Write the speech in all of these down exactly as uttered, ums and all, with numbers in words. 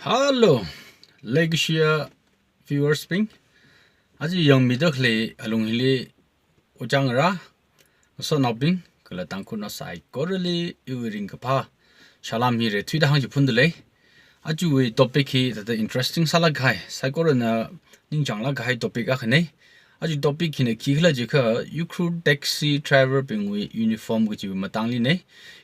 Hello, leikashiya viewers bing. Aja yangmida khalei alung hili ujāngarā, ngasotnaobing, kala Tangkhulnao saikorali iwui ringkaphā salam hi reithuida hāngchiphunda lei. Ajawui topic hi thāda interesting sālāk kahai, saikorana ningchānglāk kahai topic akhana. Aja topic hina khikhala jiakha, Ukhrul taxi driver bingwui uniform kajiwui matangli na.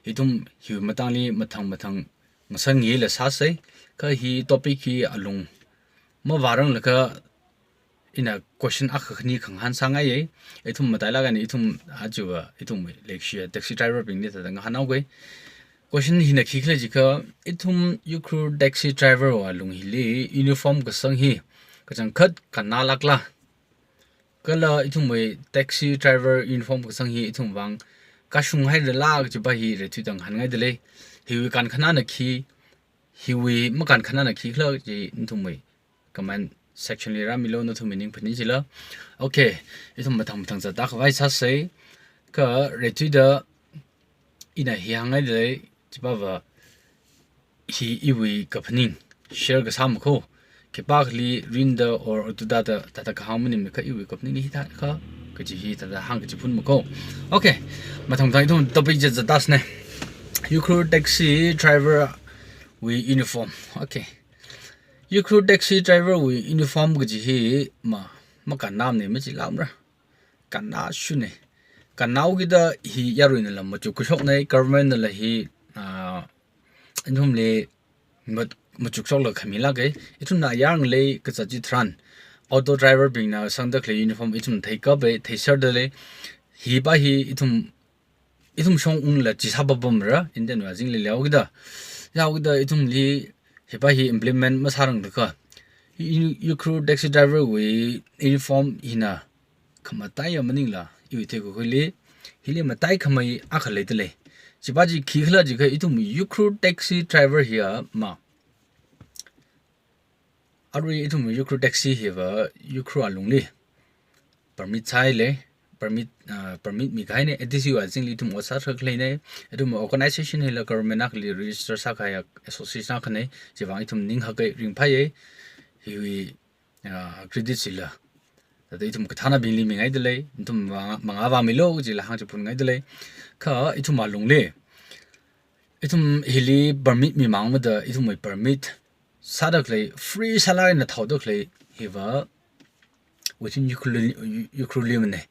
Ithum hiwui matangli mathang mathang ngasāngila sāsa. Kha hi topic hi alung mavāranglaga ina question akha khani khangahān sāngaiya. Ithum matailāk eina ithum aja, ithum leikashiya taxi driver bingli thāda ngahānhaoga. Question hina khikhala jiakha, ithum Ukhrul taxi driver wui alung hili uniform kasang hi kachangkhat kannālākla? Kala ithumwui taxi driver uniform kasang hi ithumwui vang kashung hairala kajipa hi reithuida ngahānngaida lei. Hiwui kankhanāna khi, hiwui makankhanāna khikhala kaji nathumwui comment section li rāmilu, nathumwui ning phaning chila. Okay, ithum mathang mathang zatda khavai sāsa. Kha reithuida ina hi hāngngaida lei, chipava hi iwui kaphaning share kasā makho. Khipākhali rinda or atuda da thāda kahāng maningmana, kha iwui kaphaning hi thāda kha kaji hi thāda hāngkachiphun makho. Okay, mathang mathang ithum topic chi zatda sāna. Ukhrul taxi driver wui uniform. Okay. Ukhrul taxi driver wui uniform kaji hi ma, makannāmana, machilāmara. Kannāshuna. Kannāhaokida hi yaruinala machuk kashokna, government nala hi, ah, ithumli ma-, machuk shokla khamilāka. Ithumna ayar ngalei kazat chitharan, auto driver bingna sangda khalei uniform ithum theikapa, theiserda lei. Hipa hi ithum, ithum shong unla chi sāpapamara, Indian wui azingli leihaokida. Leihaokida ithumli hipa hi implement masārangda kha. U-, Ukhrul taxi driver wui uniform hina khamataiya maningla, iwui theikakhuili, hili mataikhamei akha leida lei. Chipa chi khikhala jiakha, ithum Ukhrul taxi driver hiya ma, arui ithum Ukhrul taxi hiva Ukhrul alungli permit sāhailei, permit, ah, permit mikahaina, A D C wui azingli ithum ot sāda khaleina, ithum organization hila government akhali register sākahaiya association akhana, chivang ithum ninghaka, ringphāya, hiwui, ah, credit chila thāda ithum kathānabingli mingaida lei, ithum mangā, mangā vāmilu jila hāngchiphunngaida lei. Kha ithum alungli, ithum hili permit mimāngmada, ithumwui permit sāda khalei, free sālāk eina thaoda khalei hiva within Ukhrul, Ukhrullimana.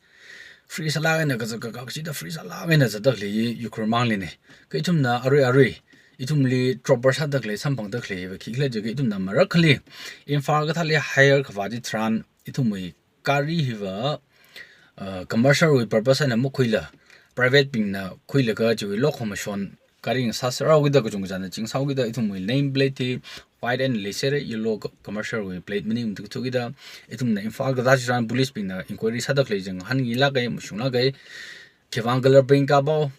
Free sālāk eina kazat kakā kachida free sālāk eina zatda khalei Ukhrul manglina. Kha ithumna arui arui ithumli dropper sāda khalei, samphangda khalei hiva khikhala jiakha, ithumna marakhali Imphal kathāli hire khavā chitharan, ithumwui gari hiva, uh, commercial wui purpose eina makhuila, private bingna khuilaga chiwui lokhamashon gari ngasā sāhaokida, kachungkachāna ching sāhaokida, ithumwui name plate hi white eina leisera, yellow co-, commercial wui plate maningmada kathukida, ithumna Imphal kazat chitharan police bingna inquiry sāda khalei chi ngahānmilāka, mashunglāka. Khivang colour paint kapao,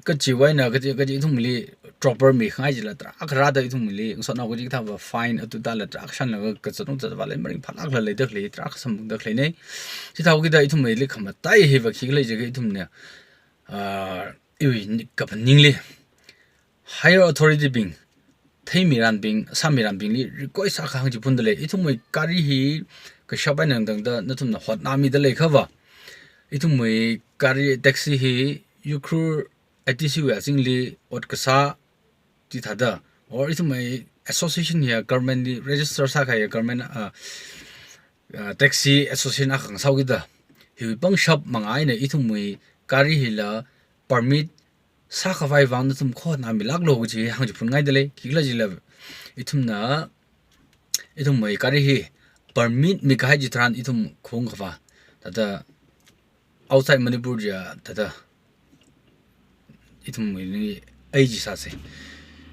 kachiwui eina kaji, kaji ithumli dropper mikhangai chila tarākha rāda ithumli ngasotnao kaji kathāva fine atuda la tarākha shānlaga kazat nung zatvāla maringphālākla leida khalei, tarākha samphangda khaleina. Chithāhaokida ithumli khamataiya hiva khikhala jiakha, ithumna, ah, iwui ni-, kaphaningli higher authority bing, theimiranbing, sāmiranbingli request akha hāngchiphunda lei. Ithumwui gari hi kashap eina tangda nathumna hotnāmida leiakhava, ithumwui gari taxi hi Ukhrul A D C wui azingli ot kasā chithāda, or ithumwui association hiya government li register sākahaiya government, ah, ah, taxi association akha ngasāhaokida, hiwui pangshap mangā eina ithumwui gari hila permit sākhavai vang nathum khotnāmilāklu kaji hāngchiphunngaida lei. Khikhala jila, ithumna, ithumwui gari hi permit mikahai chitharan ithum khong khavā, thāda outside Manipur chiya thāda ithumwuili ai chi sāsa.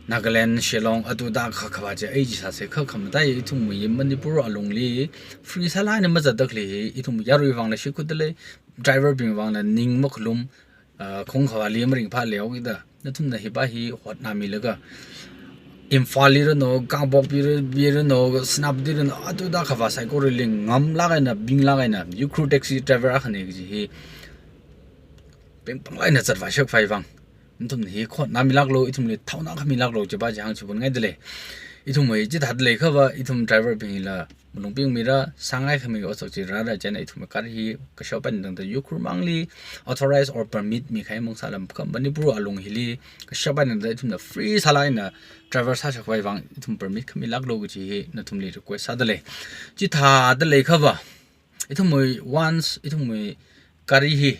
Nagaland, Shillong, atuda kha khavā chi ai chi sāsa. Kha khamataiya ithumwui Manipur alungli free sālāk eina mazatda khalei hi ithum yarui vangla shikhutda lei, driver bing vangla ning makhalum, ah, khong khavāli maringphā leihaokida, nathumna hipa hi hotnāmilaga, Imphal li ranu, Kangpokpi li ranu, Senapati li ranu, atuda khavā saikorali ngamlāk eina, binglāk eina, Ukhrul taxi driver akhana kaji hi pengpanglāk eina zatvāshapkhavai vang, nathumna hi khotnāmilāklu, ithumli thaona khamilāklu, chipa chi hāngchiphunngaida lei. Ithumwui chithāda leikhava, ithum driver bingla malung pingmira, sāngai khami otsak chi rāra, chieina ithumwui gari hi kashap eina tangda Ukhrul mangli authorize or permit mikahai mong sālam kha Manipur alung hili kashap eina tangda ithumna free sālāk eina driver sāshap khavai vang ithum permit khamilāklu kaji hi nathumli request sāda lei. Chithāda leikhava, ithumwui once ithumwui gari hi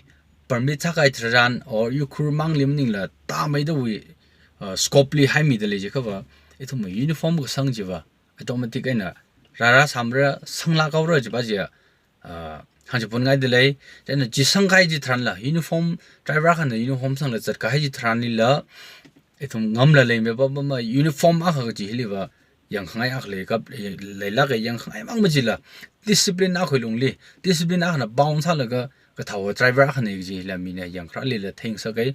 permit sākahai tharan or Ukhrul mangli maningla tāmeidawui, uh, scope li haimida lei jikhava, ithumwui uniform kasang chiva automatic eina rāra sāmara, sanglāk haora jiva chi, uh, hāngchiphunngaida lei. Chieina chi sangkahai chitharanla, uniform, driver akhana uniform sangla zatkahai chitharanlila, ithum ngamla leimei pam pam ma uniform akha kaji hiliva yangkhangai akha leikap, leilāka, yangkhangai mang machila, discipline akhawui lungli, discipline akhana bound sālaga kathāwa driver akhana kajila mina yangkharālila theingasakai.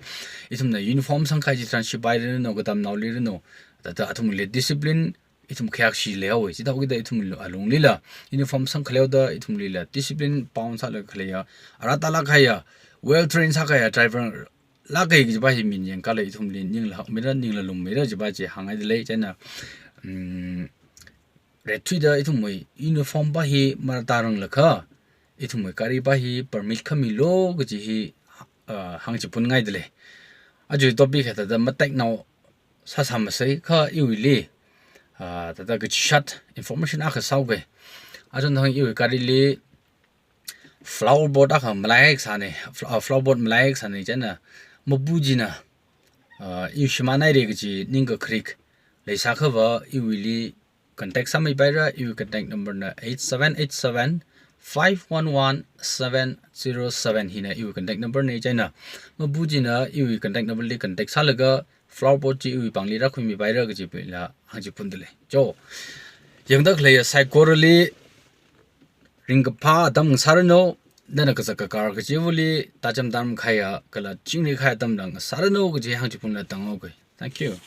Ithumna uniform sangkahai chitharan sipaili ranu, katamnaoli ranu, thāda athumli discipline ithum khayākshi leihaowa. Chithākida ithum alunglila uniform sangkhaleoda ithumlila discipline bound sālaga khaleiya, ara tālāk kahaiya, well trained sākahaiya driver lāka kajiva hi mina yangkala ithumli ningla hakmira, ningla lummeira jiva chi hāngngaida lei. Chieina, um, ret thuida ithumwui uniform va hi marātāranglakha, ithumwui gari va hi permit khamilu kaji hi, uh, hāngchiphunngaida lei. Aja topic hi thāda mateknao sāsāmasei kha iwuili, uh, thāda kachishat information akha sāuke. Achon thang iwui garili flower pot akha malaikasāne, fl-, uh, flower pot malaikasāne, chieina mapu china, uh, iwui shimānhaire kaji ningkakharik leisākhava iwuili contact sāmipaira. Iwui contact number na eight seven eight seven five one one seven zero seven, hina iwui contact number ne. Chieina mapu china iwui contact number li contact sālaga flower pot chi iwui pāngli rākhuimipaira kaji pila hāngchiphunda lei. Cho, yangda khaleiya saikorali ringkaphā atam ngasāranu, nana kazak kakar kachivali tācham tāram kahaiya kala chingri kahai atamla ngasāranu kaji hāngchiphunla tānghaoke. Thank you.